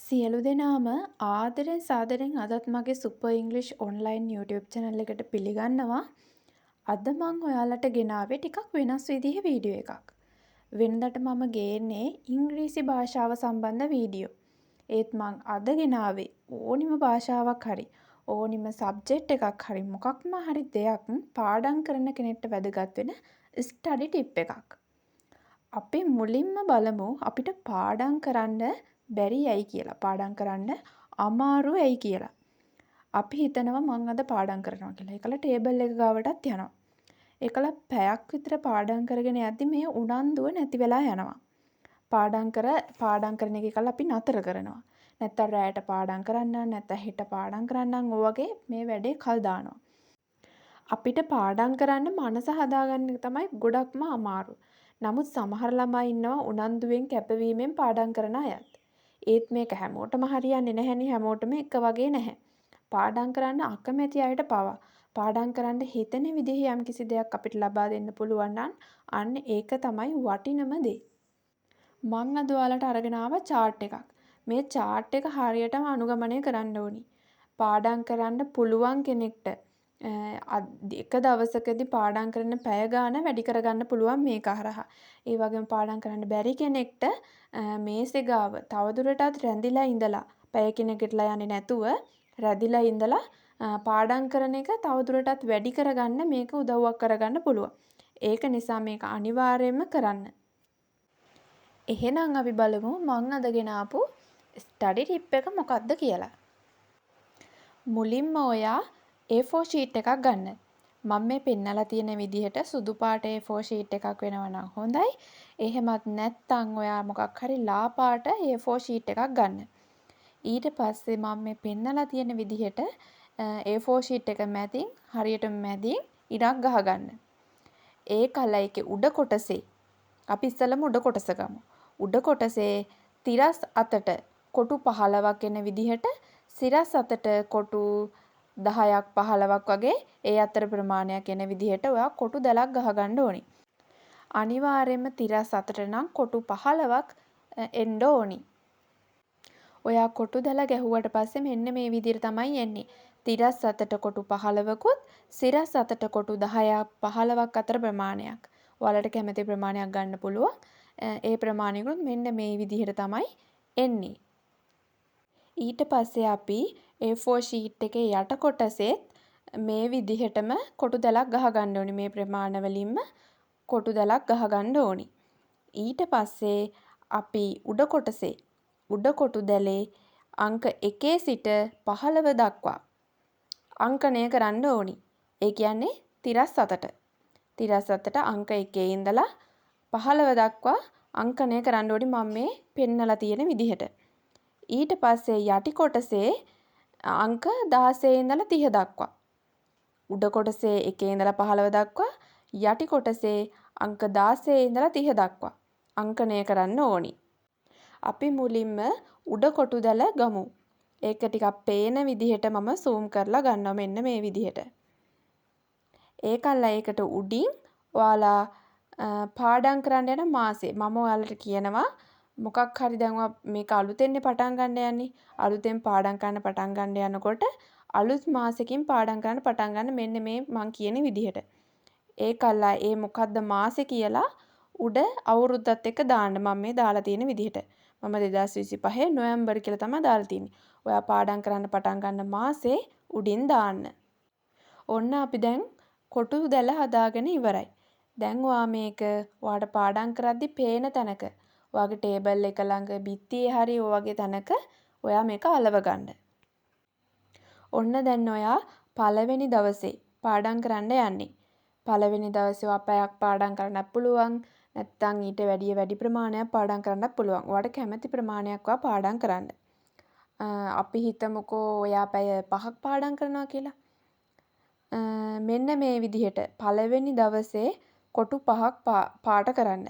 සියලු දෙනාම ආදරෙන් සාදරෙන් අදත් මගේ super English online YouTube channel එකට පිළිගන්නවා. අද මං ඔයාලට ගෙනාවේ ටිකක් වෙනස් විදිහේ වීඩියෝ එකක්. වෙනදට මම ගේන්නේ ඉංග්‍රීසි භාෂාව සම්බන්ධ වීඩියෝ. ඒත් මං අද ගෙනාවේ ඕනිම භාෂාවක් හරි ඕනිම සබ්ජෙක්ට් එකක් හරි මොකක්ම හරි දෙයක් පාඩම් කරන කෙනෙක්ට වැදගත් වෙන ස්ටඩි ටිප් එකක්. අපි මුලින්ම බලමු අපිට පාඩම් කරන්න බැරි ඇයි කියලා. පාඩම් කරන්න අමාරු ඇයි කියලා. අපි හිතනවා මං අද පාඩම් කරනවා කියලා. ඒකලා ටේබල් එක ගාවටත් යනවා. ඒකලා පැයක් විතර පාඩම් කරගෙන යද්දි මේ උනන්දුව නැති වෙලා යනවා. පාඩම් කරන එක ඒකලා අපි නතර කරනවා. නැත්තම් රෑට පාඩම් කරන්නම්, නැත්තම් හෙට පාඩම් කරන්නම්, ඔය වගේ මේ වැඩේ කල් දානවා. අපිට පාඩම් කරන්න මනස හදාගන්න එක තමයි ගොඩක්ම අමාරු. නමුත් සමහර ළමයි ඉන්නවා උනන්දුවෙන් කැපවීමෙන් පාඩම් කරන අයත්. ඒත් මේක හැමෝටම හරියන්නේ නැහැනේ, හැමෝටම එක වගේ නැහැ. පාඩම් කරන්න අකමැති අයට පවා පාඩම් කරන්න හිතෙන විදිහේ යම්කිසි දෙයක් අපිට ලබා දෙන්න පුළුවන් නම් අන්න ඒක තමයි වටිනම දේ. මං අද ඔයාලට අරගෙන ආවා චාට් එකක්. මේ චාට් එක හරියටම අනුගමනය කරන්න ඕනි. පාඩම් කරන්න පුළුවන් කෙනෙක්ට එක දවසකදී පාඩම් කරන පැය ගාන වැඩි කරගන්න පුළුවන් මේක හරහා. ඒ වගේම පාඩම් කරන්න බැරි කෙනෙක්ට මේසෙ ගාව තවදුරටත් රැඳිලා ඉඳලා, පැයකින් නැගිටලා යන්නේ නැතුව රැඳිලා ඉඳලා පාඩම් කරන එක තවදුරටත් වැඩි කරගන්න මේක උදව්වක් කරගන්න පුළුවන්. ඒක නිසා මේක අනිවාර්යයෙන්ම කරන්න. එහෙනම් අපි බලමු මං අද ගෙනාපු ස්ටඩි ටිප් එක මොකක්ද කියලා. මුලින්ම ඔයා A4 sheet එකක් ගන්න. මම මේ පෙන්නලා තියෙන විදිහට සුදු පාට A4 sheet එකක් වෙනවා නම් හොඳයි. එහෙමත් නැත්නම් ඔයා මොකක් හරි ලා පාට A4 sheet එකක් ගන්න. ඊට පස්සේ මම මේ පෙන්නලා තියෙන විදිහට A4 sheet එක මැදින්, හරියටම මැදින් ඉරක් ගහගන්න. ඒකලා ඒකේ උඩ කොටසේ, අපි ඉස්සෙල්ලම උඩ කොටස ගමු. උඩ කොටසේ තිරස් අතට කොටු 15ක් එන විදිහට, සිරස් අතට කොටු 10ක් 15ක් වගේ ඒ අතර ප්‍රමාණයක් එන විදිහට ඔයා කොටු දැලක් ගහගන්න ඕනි. අනිවාර්යයෙන්ම තිරස් අතට නම් කොටු 15ක් එන්න ඕනි. ඔයා කොටු දැල ගැහුවට පස්සේ මෙන්න මේ විදිහට තමයි එන්නේ. තිරස් අතට කොටු 15කුත් සිරස් අතට කොටු 10ක් 15ක් අතර ප්‍රමාණයක්. ඔයාලට කැමති ප්‍රමාණයක් ගන්න පුළුවන්. ඒ ප්‍රමාණයකුත් මෙන්න මේ විදිහට තමයි එන්නේ. ඊට පස්සේ අපි A4 sheet එකේ යට කොටසෙත් මේ විදිහටම කොටු දැලක් ගහගන්න ඕනි. මේ ප්‍රමාණ වලින්ම කොටු දැලක් ගහගන්න ඕනි. ඊට පස්සේ අපි උඩ කොටසේ උඩ කොටු දැලේ අංක 1 සිට 15 දක්වා අංකණය කරන්න ඕනි. ඒ කියන්නේ තිරස් අතට. තිරස් අතට අංක 1 ඉඳලා 15 දක්වා අංකණය කරන්න ඕනි මම මේ පෙන්නලා තියෙන විදිහට. ඊට පස්සේ යටි කොටසේ අංක 16 ඉඳලා 30 දක්වා. උඩ කොටසේ 1 ඉඳලා 15 දක්වා, යටි කොටසේ අංක 16 ඉඳලා 30 දක්වා අංකණය කරන්න ඕනි. අපි මුලින්ම උඩ කොටු දැල ගමු. ඒක ටිකක් පේන විදිහට මම සූම් කරලා ගන්නවා මෙන්න මේ විදිහට. ඒකල්ලා ඒකට උඩින් ඔයාලා පාඩම් කරන්න යන මාසේ, මම ඔයාලට කියනවා මොකක් හරි දැන් ඔයා මේක අලුතෙන්නේ පටන් ගන්න යන්නේ. අලුතෙන් පාඩම් කරන්න පටන් ගන්න යනකොට අලුත් මාසෙකින් පාඩම් කරන්න පටන් ගන්න මෙන්න මේ මං කියන විදිහට. ඒකල්ලා ඒ මොකද්ද මාසේ කියලා උඩ අවුරුද්දත් එක්ක දාන්න මම මේ දාලා තියෙන විදිහට. මම 2025 නොවැම්බර් කියලා තමයි දාලා තියෙන්නේ. ඔයා පාඩම් කරන්න පටන් ගන්න මාසේ උඩින් දාන්න. ඔන්න අපි දැන් කොටු දැල හදාගෙන ඉවරයි. දැන් ඔයා මේක ඔයාට පාඩම් කරද්දි පේන තැනක, ඔයාගේ ටේබල් එක ළඟ බිත්තියේ හරි ඔය වගේ තැනක ඔයා මේක අලව ගන්න. ඔන්න දැන් ඔයා පළවෙනි දවසේ පාඩම් කරන්න යන්නේ. පළවෙනි දවසේ ඔයා පැයක් පාඩම් කරන්නත් පුළුවන්. නැත්තම් ඊට වැඩිය වැඩි ප්‍රමාණයක් පාඩම් කරන්නත් පුළුවන්. ඔයාට කැමති ප්‍රමාණයක් ඔයා පාඩම් කරන්න. අපි හිතමුකෝ ඔයා පැය 5ක් පාඩම් කරනවා කියලා. මෙන්න මේ විදිහට පළවෙනි දවසේ කොටු 5ක් පාට කරන්න.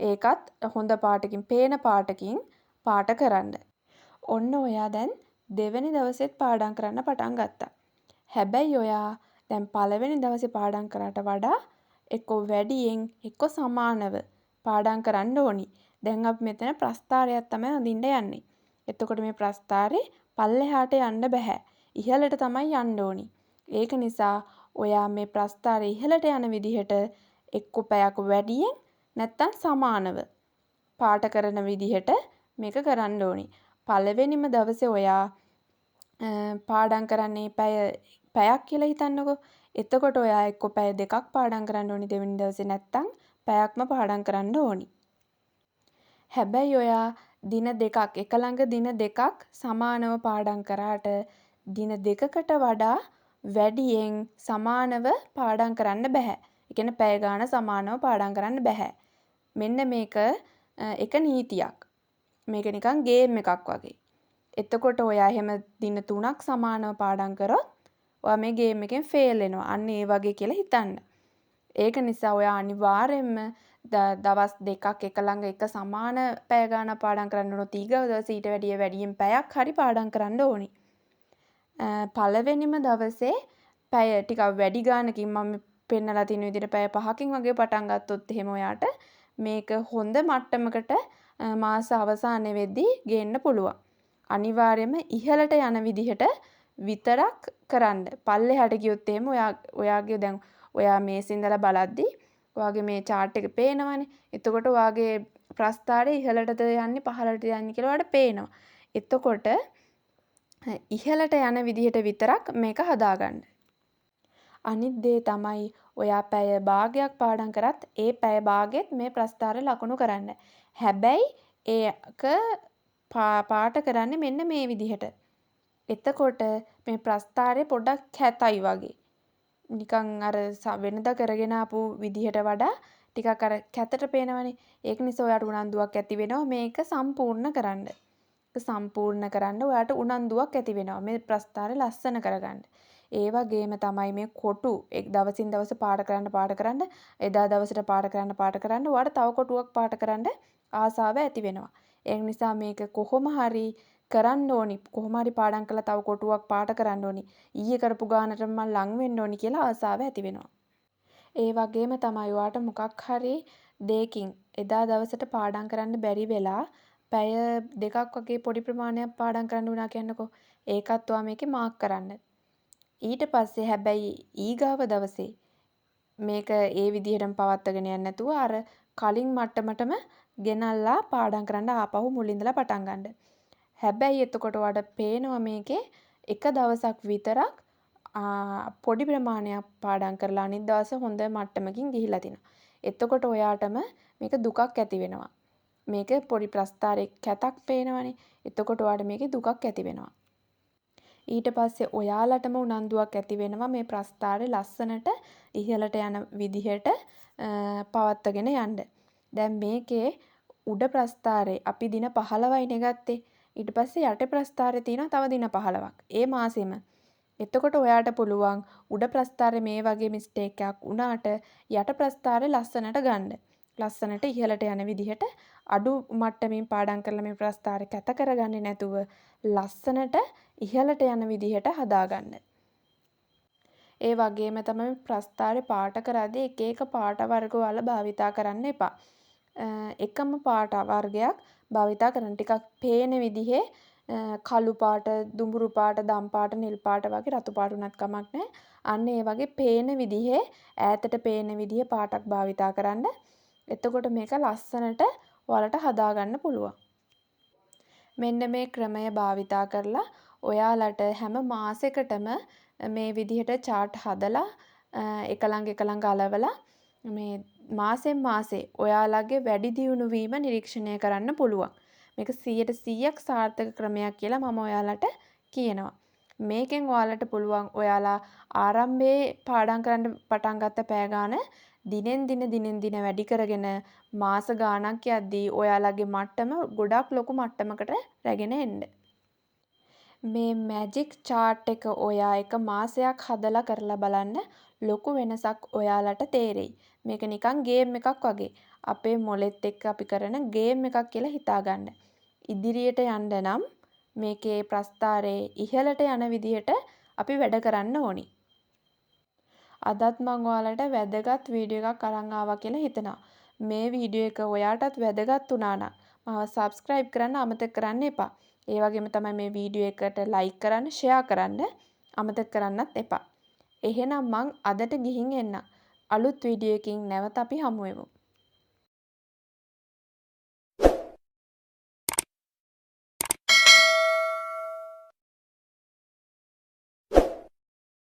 ඒකත් හොඳ පාටකින්, පේන පාටකින් පාට කරන්න. ඔන්න ඔයා දැන් දෙවෙනි දවසෙත් පාඩම් කරන්න පටන් ගත්තා. හැබැයි ඔයා දැන් පළවෙනි දවසේ පාඩම් කරාට වඩා එක්කෝ වැඩියෙන් එක්කෝ සමානව පාඩම් කරන්න ඕනි. දැන් අපි මෙතන ප්‍රස්ථාරයක් තමයි අඳින්න යන්නේ. එතකොට මේ ප්‍රස්ථාරේ පල්ලෙහාට යන්න බැහැ. ඉහළට තමයි යන්න ඕනි. ඒක නිසා ඔයා මේ ප්‍රස්ථාරේ ඉහළට යන විදිහට එක්ක පැයක් වැඩියෙන් නැත්තම් සමානව පාට කරන විදිහට මේක කරන්න ඕනි. පළවෙනිම දවසේ ඔයා පාඩම් කරන්නේ පැයක් කියලා හිතන්නකෝ. එතකොට ඔයා එක්ක පැය දෙකක් පාඩම් කරන්න ඕනි දෙවෙනි දවසේ, නැත්තම් පැයක්ම පාඩම් කරන්න ඕනි. හැබැයි ඔයා දින දෙකක් එක ළඟ දින දෙකක් සමානව පාඩම් කරාට දින දෙකකට වඩා වැඩියෙන් සමානව පාඩම් කරන්න බැහැ. ඒ කියන්නේ පැය ගාන සමානව පාඩම් කරන්න බැහැ. මෙන්න මේක එක නීතියක්. මේක නිකන් ගේම් එකක් වගේ. එතකොට ඔයා එහෙම දින තුනක් සමානව පාඩම් කරොත් ඔයා මේ ගේම් එකෙන් ෆේල් වෙනවා. අන්න ඒ වගේ කියලා හිතන්න. ඒක නිසා ඔයා අනිවාර්යෙන්ම දවස් දෙකක් එක ළඟ එක සමාන පැය ගාණක් පාඩම් කරන්න උනොත් ඊගව දවසේ ඊට වැඩිය වැඩියෙන් පැයක් හරි පාඩම් කරන්න ඕනි. පළවෙනිම දවසේ පැය ටිකක් වැඩි ගානකින් මම පෙන්නලා තියෙන විදිහට පැය 5කින් වගේ පටන් ගත්තොත් එහෙම ඔයාට මේක හොඳ මට්ටමකට මාස අවසාන වෙද්දී ගේන්න පුළුවන්. අනිවාර්යයෙන්ම ඉහළට යන විදිහට විතරක් කරන්න. පල්ලෙහාට ගියොත් එහෙම ඔයාගේ දැන් ඔයා මේසෙ ඉඳලා බලද්දි ඔයාගේ මේ චාට් එක පේනවනේ. එතකොට ඔයාගේ ප්‍රස්ථාරය ඉහළටද යන්නේ පහළටද යන්නේ කියලා ඔයාට පේනවා. එතකොට ඉහළට යන විදිහට විතරක් මේක හදාගන්න. අනිත් දේ තමයි ඔයා පැය භාගයක් පාඩම් කරත් ඒ පැය භාගෙත් මේ ප්‍රස්ථාරය ලකුණු කරන්න. හැබැයි ඒක පාට කරන්නේ මෙන්න මේ විදිහට. එතකොට මේ ප්‍රස්ථාරය පොඩ්ඩක් කැතයි වගේ. නිකන් අර වෙනදා කරගෙන ආපු විදිහට වඩා ටිකක් අර කැතට පේනවනේ. ඒක නිසා ඔයාට උනන්දුවක් ඇති වෙනවා මේක සම්පූර්ණ කරන්න. ඒක සම්පූර්ණ කරන්න ඔයාට උනන්දුවක් ඇති වෙනවා මේ ප්‍රස්ථාරය ලස්සන කරගන්න. ඒ වගේම තමයි මේ කොටු දවසින් දවස පාට කරන්න පාට කරන්න එදා දවසට පාට කරන්න පාට කරන්න ඔයාට තව කොටුවක් පාට කරන්න ආසාව ඇති වෙනවා. ඒ නිසා මේක කොහොම හරි කරන්න ඕනි. කොහොම හරි පාඩම් කරලා තව කොටුවක් පාට කරන්න ඕනි. ඊයේ කරපු ගානට මං ලං වෙන්න ඕනි කියලා ආසාව ඇති වෙනවා. ඒ වගේම තමයි ඔයාට මොකක් හරි දෙයකින් එදා දවසට පාඩම් කරන්න බැරි වෙලා පැය දෙකක් වගේ පොඩි ප්‍රමාණයක් පාඩම් කරන්න වුණා කියන්නකෝ. ඒකත් ඔයා මේකේ මාක් කරන්න. ඊට පස්සේ හැබැයි ඊගාව දවසේ මේක ඒ විදිහටම පවත්වාගෙන යන්නේ නැතුව අර කලින් මට්ටමටම ගෙනල්ලා පාඩම් කරන්න ආපහු මුලින් ඉඳලා පටන් ගන්න. හැබැයි එතකොට ඔයාට පේනවා මේකේ එක දවසක් විතරක් පොඩි ප්‍රමාණයක් පාඩම් කරලා අනිත් දවසේ හොඳ මට්ටමකින් ගිහිල්ලා තිනවා. එතකොට ඔයාටම මේක දුකක් ඇති වෙනවා. මේක පොඩි ප්‍රස්ථාරයේ කැතක් පේනවනේ. එතකොට ඔයාට මේකේ දුකක් ඇති වෙනවා. ඊට පස්සේ ඔයාලටම උනන්දුවක් ඇති වෙනවා මේ ප්‍රස්ථාරය ලස්සනට ඉහළට යන විදිහට පවත්වාගෙන යන්න. දැන් මේකේ උඩ ප්‍රස්ථාරේ අපි දින 15යිනේ ගත්තේ. ඊට පස්සේ යට ප්‍රස්ථාරේ තියෙනවා තව දින 15ක්. ඒ මාසෙම. එතකොට ඔයාට පුළුවන් උඩ ප්‍රස්ථාරේ මේ වගේ මිස්ටේක් එකක් වුණාට යට ප්‍රස්ථාරේ ලස්සනට ගන්න. ලස්සනට ඉහළට යන විදිහට අඩු මට්ටමින් පාඩම් කරලා මේ ප්‍රස්ථාරය කැත කරගන්නේ නැතුව ලස්සනට ඉහළට යන විදිහට හදාගන්න. ඒ වගේම තමයි ප්‍රස්ථාරේ පාට කරද්දී එක එක පාට වර්ග ඔයාලා භාවිතා කරන්න එපා. එකම පාට වර්ගයක් භාවිතා කරන්න. ටිකක් පේන විදිහේ කළු පාට, දුඹුරු පාට, දම් පාට, නිල් පාට වගේ රතු පාට වුණත් කමක් නැහැ. අන්න ඒ වගේ පේන විදිහේ ඈතට පේන විදිහේ පාටක් භාවිතා කරන්න. එතකොට මේක ලස්සනට ඔයාලට හදාගන්න පුළුවන්. මෙන්න මේ ක්‍රමය භාවිතා කරලා ඔයාලට හැම මාසෙකටම මේ විදිහට චාට් හදලා එක ළඟ එක ළඟ අලවලා මේ මාසෙන් මාසේ ඔයාලගේ වැඩි දියුණු වීම නිරීක්ෂණය කරන්න පුළුවන්. මේක 100%ක් සාර්ථක ක්‍රමයක් කියලා මම ඔයාලට කියනවා. මේකෙන් ඔයාලට පුළුවන් ඔයාලා ආරම්භයේ පාඩම් කරන්න පටන් ගත්ත පැය ගාන දිනෙන් දින දිනෙන් දින වැඩි කරගෙන මාස ගාණක් යද්දී ඔයාලගේ මට්ටම ගොඩක් ලොකු මට්ටමකට රැගෙන එන්න. මේ මැජික් චාට් එක ඔයා එක මාසයක් හදලා කරලා බලන්න ලොකු වෙනසක් ඔයාලට තේරෙයි. මේක නිකන් ගේම් එකක් වගේ. අපේ මොලෙත් එක්ක අපි කරන ගේම් එකක් කියලා හිතාගන්න. ඉදිරියට යන්න නම් මේකේ ප්‍රස්ථාරයේ ඉහළට යන විදිහට අපි වැඩ කරන්න ඕනි. අදත් මං ඔයාලට වැදගත් වීඩියෝ එකක් අරන් ආවා කියලා හිතනවා. මේ වීඩියෝ එක ඔයාටත් වැදගත් වුණා නම් මාව සබ්ස්ක්‍රයිබ් කරන්න අමතක කරන්න එපා. ඒ වගේම තමයි මේ වීඩියෝ එකට ලයික් කරන්න, ෂෙයා කරන්න අමතක කරන්නත් එපා. එහෙනම් මං අදට ගිහින් එන්නම්. අලුත් වීඩියෝ එකකින් නැවත අපි හමු වෙමු.